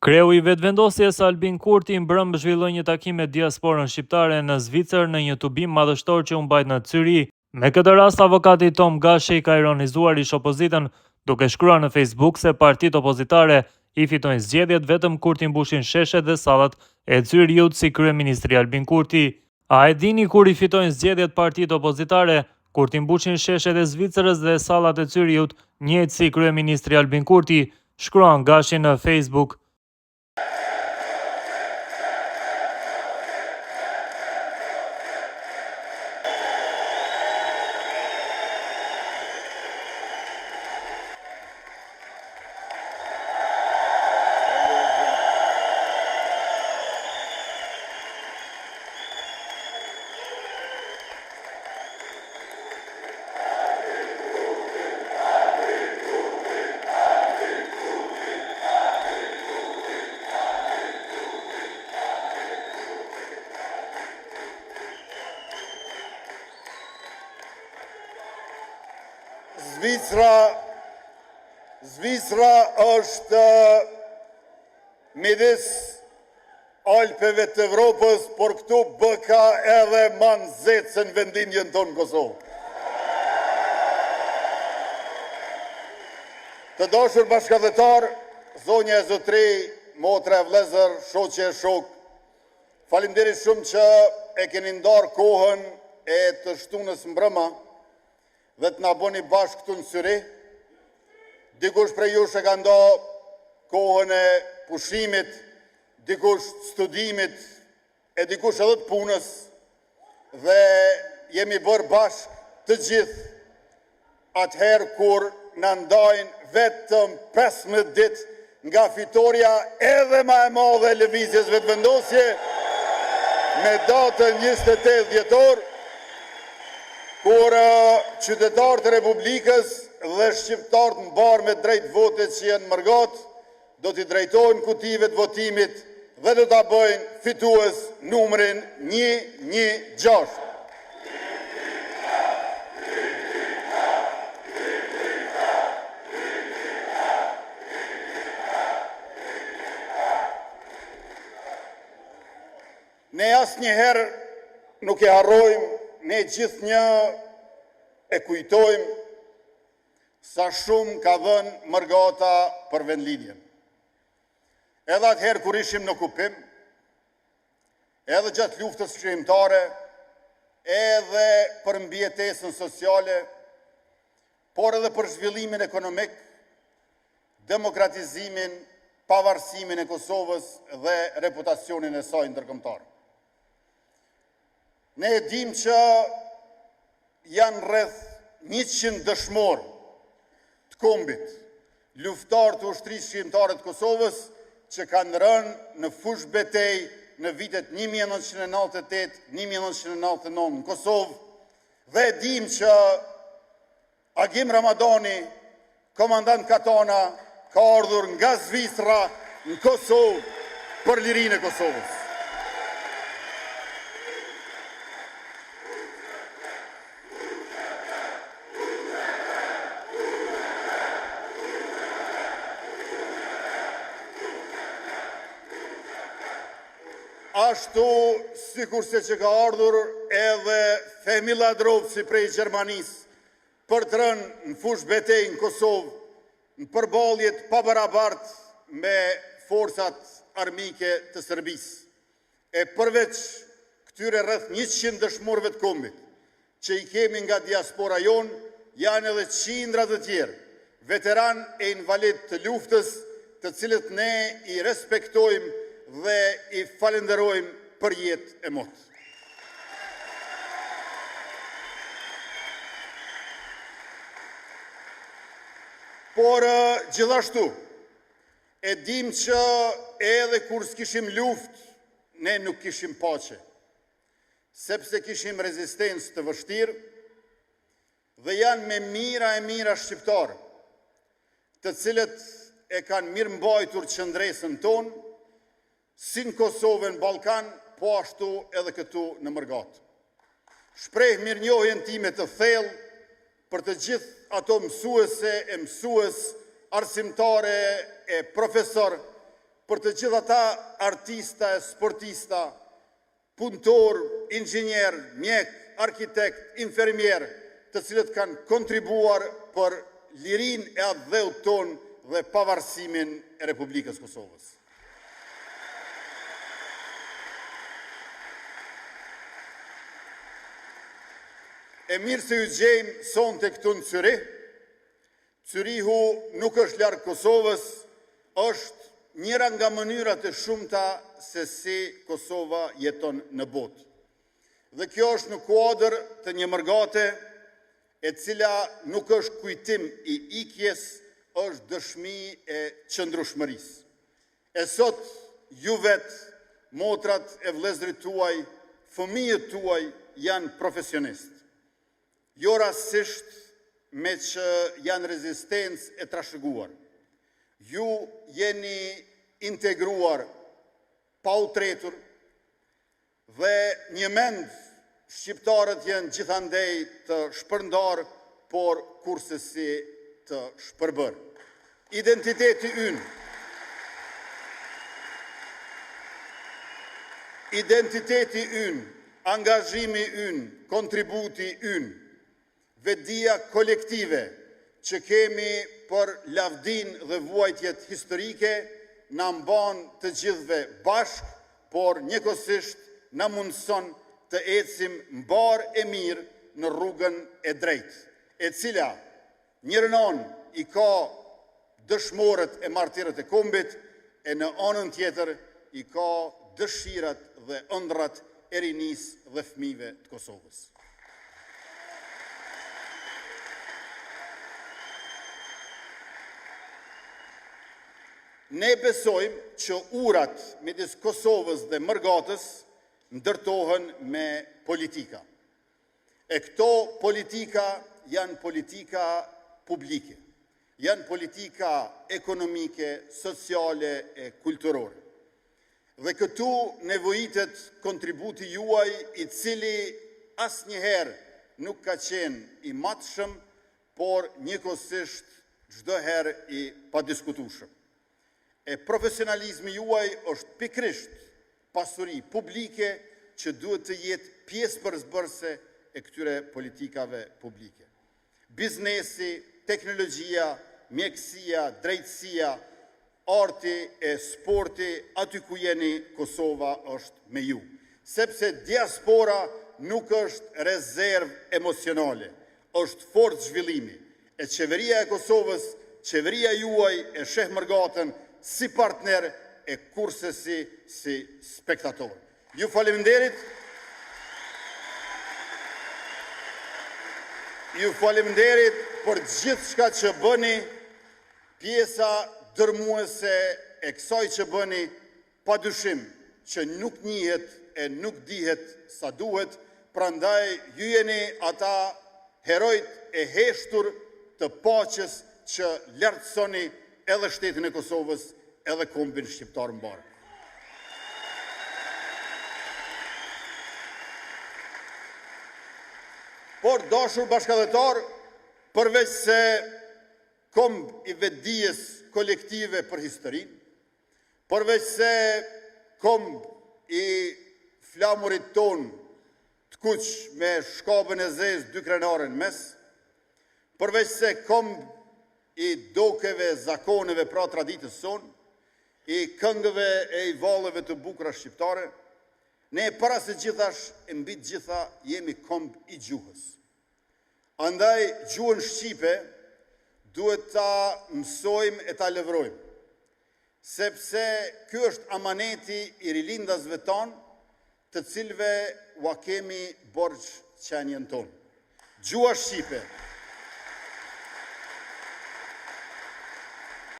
Kreu i Vetëvendosjes, Albin Kurti, mbrëmë zhvilloi një takim me diasporën shqiptare në Zvicër në një tubim madhështor që u mbajt në Cyrih. Me këtë rast, avokati Tomë Gashi ka ironizuar ish-opozitën, duke shkruar në Facebook se partitë opozitare i fitojnë zgjedhjet vetëm kur t'i mbushin sheshet dhe sallat e Cyrihut si kryeministri Albin Kurti. A e dini kur i fitojnë zgjedhjet partitë opozitare, kur t'i mbushin sheshet e Zvicrës dhe sallat e Cyrihut, njëjtë si kryeministri Albin Kurti, shkruan Gashi në Facebook. Zvicra, Zvicra është midis Alpeve të Evropës, por këtu bëka edhe ma nxehtë se në vendlindjen tonë në Kosovë. Të dashur bashkatdhetarë, zonja e zotërinj, motra e vëllezër, shoqe e shokë, faleminderit shumë që e keni ndarë kohën e të shtunës mbrëma dhe të na bëni bashkë këtu në Cyrih. Dikush prej jush e ka nda kohën e pushimit, dikush të studimit, e dikush edhe të punës, dhe jemi bërë bashkë të gjithë atëherë kur na ndajnë vetëm 15 ditë nga fitorja edhe ma e madhe e Lëvizjes Vetëvendosje me datën 28 dhjetor, kur qytetarët e Republikës dhe shqiptarët mbarë me drejtë vote që janë mërgatë, do t'i drejtohen kutive të votimit dhe do ta bëjnë fitues numrin 116. Ne asnjëherë nuk e harrojmë, ne gjithnjë e kujtojmë sa shumë ka dhënë mërgata për vendlindjen. Edhe atëherë kur ishim në okupim, edhe gjatë luftës çlirimtare, edhe për mbijetesën sociale, por edhe për zhvillimin ekonomik, demokratizimin, pavarësimin e Kosovës dhe reputacionin e saj ndërkombëtar. Ne e dimë që janë rreth 100 dëshmorë të kombit, luftëtarë të Ushtrisë Çlirimtare të Kosovës që kanë rënë në fushëbetejë në vitet 1998-1999 në Kosovë dhe e dimë që Agim Ramadani, komandant Katana, ka ardhur nga Zvicra në Kosovë për lirinë e Kosovës. Ashtu sikurse që ka ardhur edhe Fehmi Lladrovci prej Gjermanisë për të rënë në fushëbetejë në Kosovë, në përballje të pabarabartë me forcat armike të Serbisë. E përveç këtyre rreth 100 dëshmorëve të kombit, që i kemi nga diaspora jonë, janë edhe qindra të tjerë, veteranë e invalidë të luftës, të cilët ne i respektojmë dhe i falënderojmë për jetë e mot. Por gjithashtu, e dimë që edhe kur s'kishim luftë, ne nuk kishim paqe, sepse kishim rezistencë të vështirë dhe janë me mijëra e mijëra shqiptarë, të cilët e kanë mirëmbajtur qëndresën tonë, si në Kosovë e në Ballkan, po ashtu edhe këtu në Mërgatë. Shpreh mirënjohjen time të thellë për të gjithë ato mësuese e mësues, arsimtare e profesor. për të gjithë ata artista e sportista, punëtorë, inxhinierë, mjekë, arkitektë, infermierë, të cilët kanë kontribuar për lirinë e atdheut tonë dhe pavarësimin e Republikës së Kosovës. E mirë se ju gjejmë sonte këtu në Cyrih. Cyrihu nuk është larg Kosovës, është njëra nga mënyrat e shumta se si Kosova jeton në botë. Dhe kjo është në kuadër të një mërgate e cila nuk është kujtim i ikjes, është dëshmi e qëndrueshmërisë. E sot ju vetë, motrat e vëllezërit tuaj, fëmijët tuaj janë profesionistë. Jo rastësisht meqë janë rezistencë e trashëguar. Ju jeni integruar pa u tretur dhe njëmend shqiptarët janë gjithandej të shpërndarë, por kurrsesi të shpërbërë. Identiteti ynë Identiteti ynë, angazhimi ynë, kontributi ynë, vetëdija kolektive që kemi për lavdinë dhe vuajtjet historike na mban të gjithëve bashkë, por njëkohësisht na mundëson të ecim mbarë e mirë në rrugën e drejtë, e cila njërën anë i ka dëshmorët e martirët e kombit, e në anën tjetër i ka dëshirat dhe ëndrrat e rinisë dhe fëmijëve të Kosovës. Ne besojmë që urat midis Kosovës dhe mërgatës ndërtohen me politika. E këto politika janë politika publike, janë politika ekonomike, sociale e kulturore. Dhe këtu nevojitet kontributi juaj i cili asnjëherë nuk ka qenë i matshëm, por njëkohësisht çdo herë i padiskutueshëm. E profesionalizmi juaj është pikërisht pasuri publike që duhet të jetë pjesë përbërëse e këtyre politikave publike. Biznesi, teknologjia, mjekësia, drejtësia, arti e sporti, aty ku jeni, Kosova është me ju. Sepse diaspora nuk është rezervë emocionale, është forcë zhvillimi. E qeveria e Kosovës, qeveria juaj e sheh mërgatën si partner e kurrsesi si spektator. Ju faleminderit! Ju faleminderit për gjithçka që bëni, pjesa dërmuese e kësaj që bëni, pa dyshim që nuk njihet e nuk dihet sa duhet, prandaj ju jeni ata herojt e heshtur të paqes që lartësoni edhe shtetin e Kosovës, edhe kombin shqiptar mbarë. Por dashur bashkatdhetarë, përveç se komb i vetëdijes kolektive për historinë, përveç se komb i flamurit tonë të kuq me shkabën e zezë dykrenare në mes, përveç se komb i dokeve, zakoneve, pra traditës sonë, i këngëve e i valleve të bukura shqiptare, ne para së gjithash e mbi të gjitha jemi komb i gjuhës. Andaj gjuhën shqipe duhet ta mësojmë e ta lëvrojmë, sepse ky është amaneti i rilindasve tanë, të cilëve ua kemi borxh qenien tonë. Gjuha shqipe.